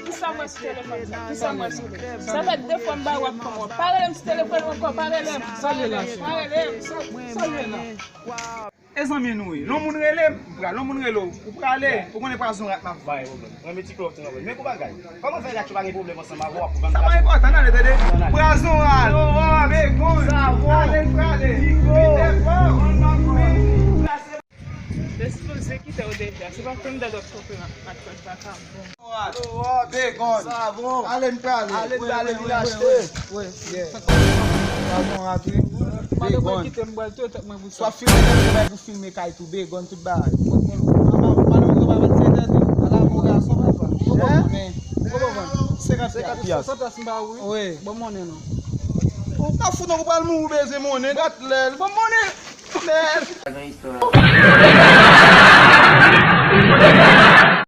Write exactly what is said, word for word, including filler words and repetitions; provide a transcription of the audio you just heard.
Kisa m wè sou telefòn sa? Kisa m wè sou li? Sa fè de fwa m ba w ap pran w. Pa rele m sou telefòn ankò, pa rele m. Pa rele m. Pa rele m. Sa, sa w ye la? E zanmi nou ye. Lè yon moun rele m, m pral. Lè yon moun rele w, ou prale. Ou konnen pwazon rat m ap bay. Mwen mete klòt nan men. Men kou bagay. Kòman fè rat yo pa gen pwoblèm ansanm avè w pou vann? Sa pa enpòtan, n ale tande. Pwazon rat. Begon. Savon. Ale, n prale. Vite fò. Ann pa goumen. Te sipoze kite w deja. Se pa konn dèdòt konferans ak fèt vaka. Begon. Savon. Ale, n prale. Ale, n prale, vin achte. Wi, yeah. Savon rat, wi. Begon. Kite m pral touye tèt mwen pou sa. Swa filme, bay pou filme kay tou, begon, tout bagay. Madanm ou pa vennsenk tou. Ala bon gason, papa. Ou konprann? Ou konprann? Senkant pyas. Senkant pyas m ba ou, wi. Wi. Bon monnen non. Ou ka fout non, ou pral mouri, ou bezwen monnen, gad lè. Bon monnen. Lè.